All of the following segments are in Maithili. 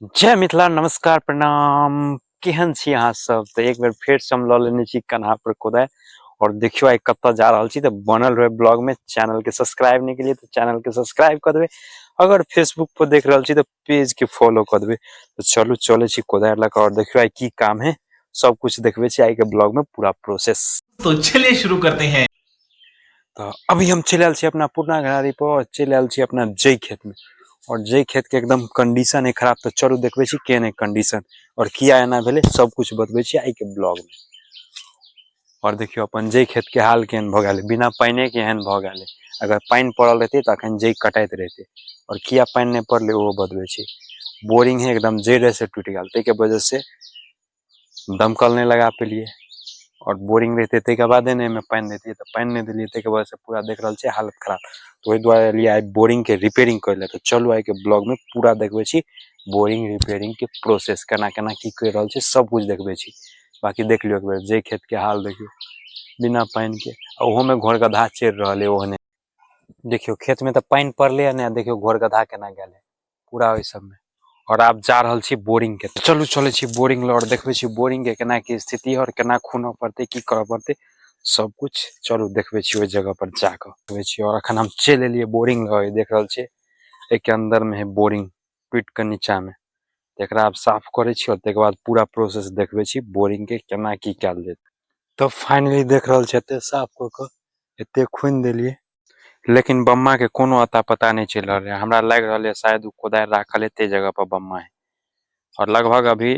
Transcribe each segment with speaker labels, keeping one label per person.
Speaker 1: जय मिथिला, नमस्कार, प्रणाम। केहन छी अहाँ सब? तऽ एक बेर फेर से हम लऽ लेने छी कन्हा पर कोदारि और देखियौ आइ कतऽ जा रहल छी। तऽ बनल रहे ब्लॉग में। चैनल के सब्सक्राइब नहीं केलिए तऽ चैनल के सब्सक्राइब कऽ देबै, अगर फेसबुक पर देख रहल छी तऽ पेज के फॉलो कऽ देबै। तऽ चलू चलै छी कोदारि लऽ कऽ और देखियौ आइ की काम है, सब कुछ देखबै छी आइ के ब्लॉग में पूरा प्रोसेस।
Speaker 2: तो चलिए शुरू करते हैं।
Speaker 1: तऽ अभी हम चलि आयल छी अपना पुरना घरारी पर और चलि आयल छी अपना जई खेत में, और जई खेत के एकदम कंडीशन है खराब। तऽ चलू देखबै छी केहन है कंडीशन और किया एना भेलै, सब कुछ बतबै छी आइ के ब्लॉग में। और देखियौ अपन जई खेत के हाल केहन भऽ गेल, बिना पानिए के एहन भऽ गेल। अगर पानि पड़ल रहतै तऽ अखन जई कटाइत रहतै, और किया पानि नहि पड़लै ओहो बतबै छी। बोरिंग है एकदम जड़ि से टूटि गेल, ताहिके वजह से दमकल नहि लगा पेलियै, और बोरिंग रहितै ताहिके बादे ने एहिमे पानि दैतियै, तऽ पानि नहि देलियै, ताहिके वजहसँ पूरा देख रहल छियै हालत खराब। तऽ ओहि दुआरे एलियै आइ बोरिंगके रिपेयरिंग करै लए। तऽ चलू आइके ब्लॉगमे पूरा देखबै छी बोरिंग रिपेयरिंगके प्रोसेस, केना केना की करि रहल छै, सब कुछ देखबै छी। बाँकी देख लियौ एक बेर जाहि खेतके हाल, देखियौ बिना पानिके, आ ओहोमे घोर गदहा चरि रहल अइ ओहने। देखियौ खेतमे तऽ पानि पड़लै नहि, देखियौ घोर गदहा केना गेल पूरा ओहि सबमे। और आब जा रहल छी बोरिंग के, चलू चलै छी बोरिंग लग और देखबै छी बोरिंग के केना की स्थिति और केना खुनऽ पड़तै, की करऽ पड़तै, सब कुछ चलू देखबै छी ओहि जगह पर जाकऽ देखबै छी। और अखन हम चलि एलियै बोरिंग लग, देख रहल छियै एहिके अंदर में है बोरिंग टूटि कऽ नीचा में। एकरा आब साफ करै छी और ताहिके बाद पूरा प्रोसेस देखबै छी बोरिंग के केना की कयल जेतै। तऽ फाइनली देख रहल छी एते साफ कऽ कऽ एते खुनि देलियै, लेकिन बम्मा के कोनो अता पता नहीं चलि रहल है। हमरा लागि रहल है शायद ओ कोदारि राखल है ताहि जगह पर बम्मा है, और लगभग अभी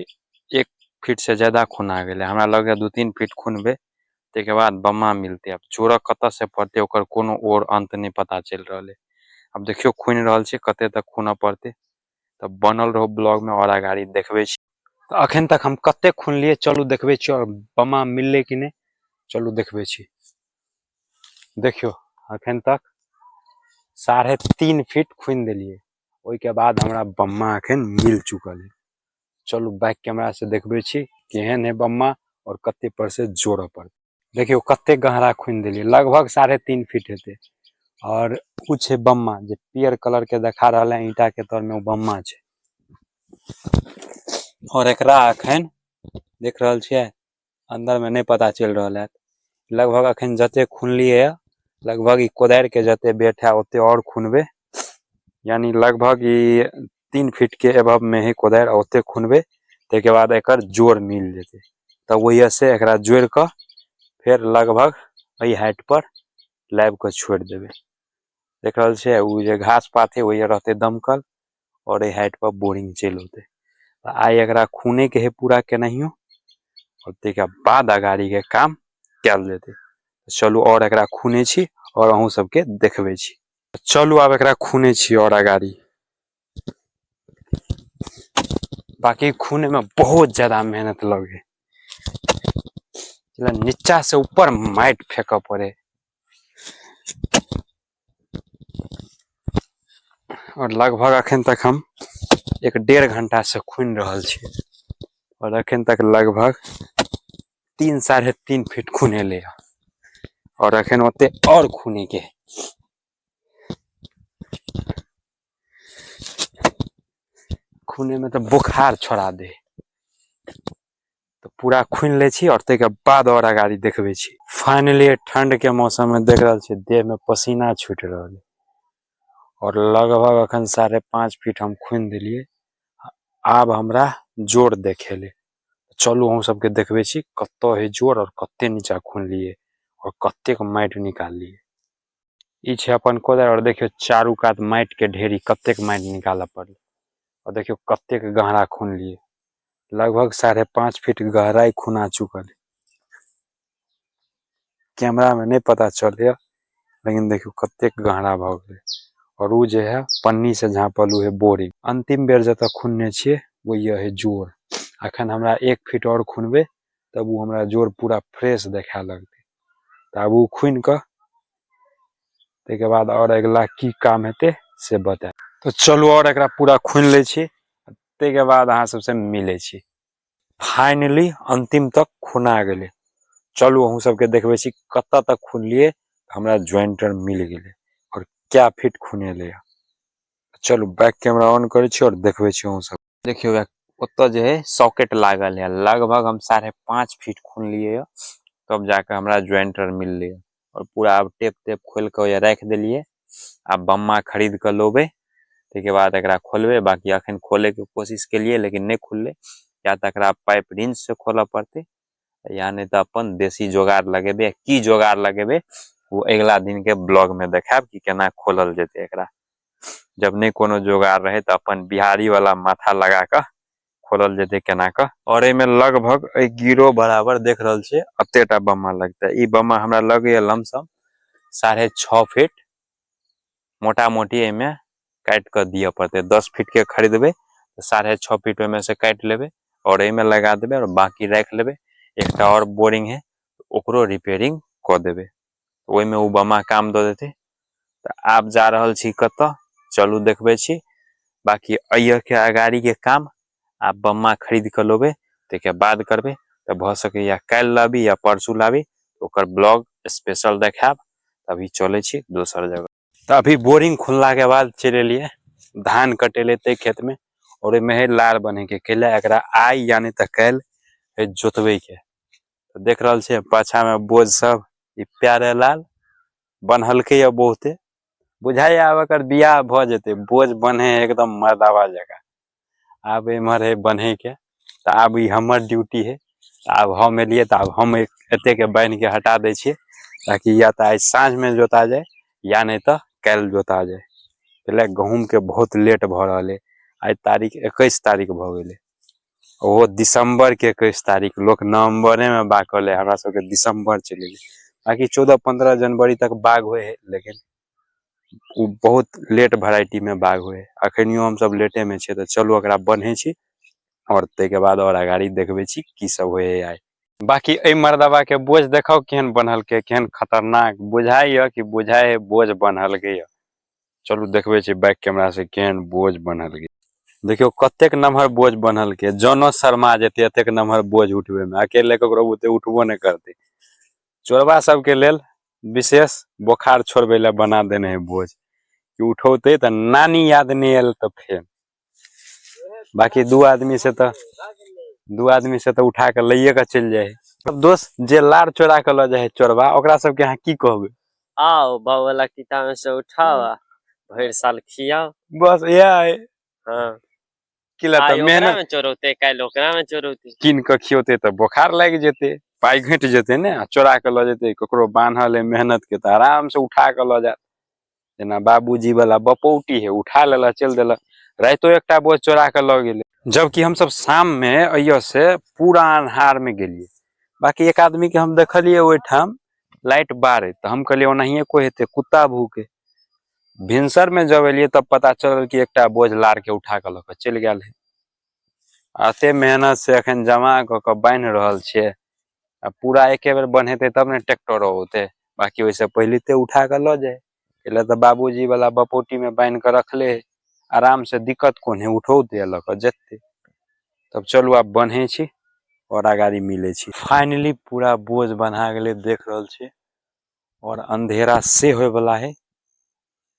Speaker 1: 1 फीट से ज्यादा खुना गेलै। हमरा लगैए 2-3 फीट खुनबै ताहिके बाद बम्मा मिलतै। आब चोरक कतऽ से पड़तै ओकर कोनो ओर अंत नहि पता चलि रहल है। आब देखियौ खुनि रहल छै कते तक खुनऽ पड़तै। तऽ बनल रहू ब्लॉग में और अगाड़ी देखबै छी। तऽ अखन तक हम कते खुनलियै चलू देखबै छी, और बम्मा मिललै कि नहि चलू देखबै छी। देखियौ अखन तक 3.5 फीट खुनि देलियै, ओहिके बाद हमरा बम्मा अखन मिल चुकल है। चलू बैक कैमरा से देखबै छी केहन है बम्मा और कते पर से जोड़ऽ पड़तै। देखियौ कते गहरा खुनि देलियै, लगभग 3.5 फीट हेतै। और उ छै बम्मा जे पियर कलर के देखा रहल है ईंटा के तर में, उ बम्मा छै। और एकरा अखन देख रहल छियै अंदर में नहीं पता चलि रहल है। लगभग अखन जते खुनलियै लगभग ई कोदारि के जते बेट है ओते और खुनबै, यानी लगभग ई 3 फीट के एबव में है कोदारि, ओते खुनबै ताहिके बाद एकर जोड़ मिल जेतै। तऽ ओहि से एकरा जोड़ि कऽ फेर लगभग एहि हाइट पर लाबि कऽ छोड़ि देबै। देख रहल छियै ओ जे घास पात है ओहि रहतै दमकल, और एहि हाइट पर बोरिंग चलि औतै। तऽ आइ एकरा खुने के है पूरा केनाहियो, और ताहिके बाद अगाड़ी के काम कयल जेतै। चलू और एकरा खुने छी और अहूँ सबके देखबै छी। चलू आब एकरा खुने छी और अगाड़ी। बाकी खुने में बहुत ज्यादा मेहनत लगे, नीचा से ऊपर माटि फेंकऽ पड़े। और लगभग अखन तक हम 1-1.5 घंटा से खुनि रहल छी, और अखन तक लगभग 3-3.5 फीट खुनेले, और अखन ओते और खुने के। खुने में तो बुखार छोड़ा दे। तो पूरा खुनि लै छी और ताहिके बाद और अगाड़ी देखबै छी। फाइनली ठंड के मौसम में देख रहल छी देह में पसीना छूटि रहल है, और लगभग अखन 5.5 फीट हम खुनि देलियै। आब हमरा जोड़ देखेले, चलू हम सबके देखबै छी कतऽ है जोड़ और कते नीचा खुनलियै और कतेक माटि निकाललियै। ई छै अपन कोदारि, और देखियौ चारू कात माटि के ढेरी, कतेक माटि निकालऽ पड़लै, और देखियौ कतेक गहरा खुनलियै, लगभग 5.5 फीट गहराई खुना चुकल है। कैमरा में नहीं पता चलैया, लेकिन देखियौ कतेक गहरा भऽ गेलै। और उ जे है पन्नी से झाँपल उ है बोरिंग। अंतिम बेर जतऽ खुनने छियै ओहि है जोड़। अखन हमरा 1 फीट और खुनबै तब उ हमरा जोड़ पूरा फ्रेश देखाय लगतै। तऽ आब उ खुनि कऽ ताहिके बाद और अगिला की काम हेतै से बतायब। तऽ चलू और एकरा पूरा खुनि लै छी, ताहिके बाद अहाँ सबसँ मिलै छी। फाइनली अंतिम तक खुना गेलै। चलू अहूँ सबके देखबै छी कतऽ तक खुनलियै, हमरा ज्वाइंटर मिल गेलै और क्या फीट खुनेलै। चलू बैक कैमरा ऑन करै छी और देखबै छी अहूँ सब। देखियौ ओतऽ जे है सॉकेट लागल है। लगभग हम 5.5 फीट खुनलियै तब जाके हमरा ज्वाइंटर मिललै। और पूरा आब टेप तेप खोलि कऽ राखि देलियै। आब बम्मा खरीद कऽ लेबै, ताहिके बाद एकरा खोलबै। बाकी अखन खोलैके कोशिश केलियै लेकिन नहि खुललै। या तऽ एकरा पाइप रिंच से खोलऽ पड़तै या नहि तऽ अपन देसी जोगाड़ लगेबै। की जोगाड़ लगेबै ओ अगिला दिन के ब्लॉग में देखायब कि केना खोलल जेतै एकरा। जब नहि कोनो जोगाड़ रहे तऽ अपन बिहारी वाला माथा लगा कऽ खोलल जेतै केना कऽ। और एहिमे लगभग एहि गिरो बराबर देख रहल छियै एतेटा बम्मा लगतै। ई बम्मा हमरा लगैया लमसम 6.5 फीट मोटा मोटी एहिमे काटि कऽ दिअ पड़तै। 10 फीट के खरीदबै तऽ 6.5 फीट ओहिमे से काटि लेबै और एहिमे लगा देबै और बाकी राखि लेबै। एकटा और बोरिंग है ओकरो रिपेयरिंग कऽ देबै, ओहिमे ओ बम्मा काम दऽ देतै। तऽ आब जा रहल छी कतऽ, चलू देखबै छी। बाकी एहिके अगाड़ी के काम आब बम्मा खरीद कऽ लेबै ताहिके बाद करबै। तऽ भऽ सकैया काल्हि लाबी या परसू लाबी, ओकर ब्लॉग स्पेशल देखायब। अभी चलै छी दोसर जगह। तऽ अभी बोरिंग खुलला के बाद चलि एलियै धान कटेले ताहि खेत में। और ओहिमे है लार बन्है के, कैला एकरा आइ या नहि तऽ काल्हि जोतबै के। तऽ देख रहल छियै पाछा में बोझ सब ई प्यारे लाल बन्हलकै या बहुते बुझाइया आब एकर बियाह भऽ जेतै। बोझ बन्है है एकदम मर्दावा जकाँ। आब एम्हर है बन्है के, तऽ आब ई हमर ड्यूटी है। आब हम एलियै तऽ आब हम एते के बान्हि के हटा दै छियै ताकि या तऽ आइ साँझ में जोता जाय या नहि तऽ काल्हि जोता जाय। पहिले गहूँम के बहुत लेट भऽ रहल है। आइ तारीख 21 तारीख भऽ गेलै, ओहो दिसंबर के 21 तारीख। लोक नवम्बरे में बाग कऽ ले, हमरा सबके दिसंबर चलि गेलै। बाकी 14-15 जनवरी तक बाग होइ है, लेकिन ओ बहुत लेट वेराइटी में बाग होइ है। अखनियो हमसब लेटे में छियै। तऽ चलू एकरा बन्है छी और ताहिके बाद और अगाड़ी देखबै छी की सब होइ है आइ। बाकी एहि मर्दबा के बोझ देखाउ केहन बन्हलकै, केहन खतरनाक बुझाइया कि बुझाइ है बोझ बन्हलकै। चलू देखबै छी बैक कैमरा से केहन बोझ बन्हलकै। देखियौ कतेक नमहर बोझ बन्हलकै, जनो शर्मा जेतै एतेक नमहर बोझ उठबै में। अकेले ककरो बुते उठबो नहि करतै। चोरबा सबके लेल विशेष बोखार छोड़बै लए बना देने है बोझ कि उठौतै तऽ नानी याद नहि आयल तऽ फेर। बाकी दू आदमी से तऽ उठा के लैये के चलि जाइ है। अब दोस्त जे लार चोरा के लऽ जाइ है चोरबा, ओकरा सबके अहाँ की कहबै?
Speaker 3: आओ बाबा किताब में से उठाओ भरि साल खियाओ,
Speaker 1: बस इएह है।
Speaker 3: हाँ
Speaker 1: की ला तऽ मेहनत
Speaker 3: में चोरौते, काल्हि ओकरा में चोरौते।
Speaker 1: कीन कऽ खियौते तऽ बोखार लागि जेतै, पाइ घटि जेतै ने। आ चोरा कऽ लऽ जेतै ककरो बान्हल है मेहनत के तऽ आराम से उठा कऽ लऽ जायत। जेना बाबूजी वाला बपौटी है, उठा लेलक चलि देलक। रातिो एकटा बोझ चोरा कऽ लऽ गेलै, जबकि हमसब शाम में अइयो से पूरा अन्हार में गेलियै। बाकी एक आदमी के हम देखलियै ओहिठाम लाइट बारै, तऽ हम कहलियै ओनाहिये कोइ हेतै, कुत्ता भूके। भिनसर में जब एलियै तब पता चलल कि एकटा बोझ लार के उठा कऽ लऽ कऽ चलि गेल है। एते मेहनत से अखन जमा कऽ कऽ बान्हि रहल छियै। आ पूरा एके बेर बन्हेतै तब ने ट्रैक्टरो औतै, बाकी ओहिसँ पहिले ते उठा कऽ लऽ जाय। एहि तऽ बाबूजी वाला बपौटी में बान्हि कऽ रखले है, आराम से दिक्कत कोन है, उठौतै लऽ कऽ जेतै। तब चलू आब बन्है छी और अगाड़ी मिलै छी। फाइनली पूरा बोझ बन्हा गेलै, देख रहल छी। और अंधेरा से होय वाला है,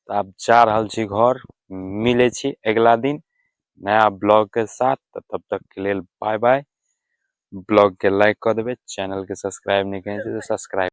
Speaker 1: तऽ आब जा रहल छी घर। मिलै छी अगिला दिन नया ब्लॉग के साथ। तऽ तब तक के लेल बाय बाय। ब्लॉग के लाइक कऽ देबै, चैनल के सब्सक्राइब नहि केने छी तऽ सब्सक्राइब।